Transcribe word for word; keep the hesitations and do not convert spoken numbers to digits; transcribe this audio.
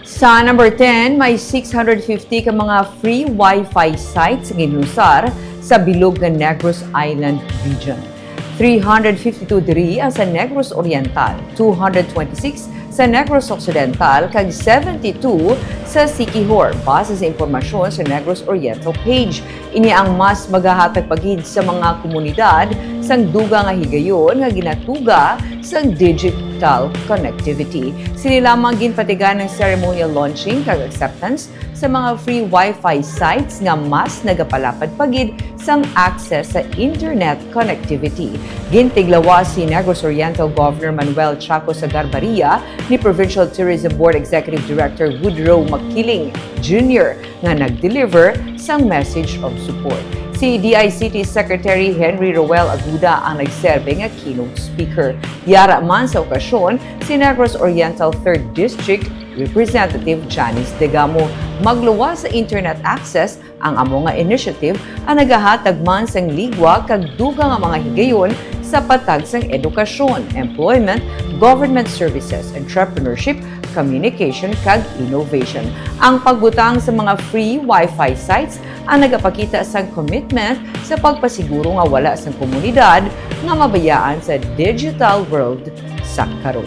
Sa number ten, may six hundred fifty ka mga free Wi-Fi sites nga ginusar sa bilog nga Negros Island region. Three hundred fifty-two diri ang sa Negros Oriental, two hundred twenty-six sa Negros Occidental, kag seventy-two sa Siquijor, base sa impormasyon sa Negros Oriental page. Ini ang mas magahatag pa gid sa mga komunidad sang dugang nga higayon nga ginatuga sang digital connectivity. Sini lamang ginpatigan ang ceremonial launching kag acceptance sa mga free Wi-Fi sites nga mas nagapalapad pa gid sang access sa internet connectivity. Gintiglawas si Negros Oriental Governor Manuel Chaco Sagarbarria ni Provincial Tourism Board Executive Director Woodrow Makiling Junior nga nag-deliver sang message of support. Si D I C T Secretary Henry Roel Aguda ang nagserbe nga keynote speaker. Yara man sa okasyon si Negros Oriental Third District Representative Janice Degamo. Magluwas sa internet access ang amo nga initiative ang nagahatag man sang ligwa kag dugang nga mga higayon sa patag sang edukasyon, employment, government services, entrepreneurship, communication, kag innovation. Ang pagbutang sa mga free Wi-Fi sites ang nagapakita sang commitment sa pagpasiguro nga wala sang komunidad nga mabayaan sa digital world sa karon.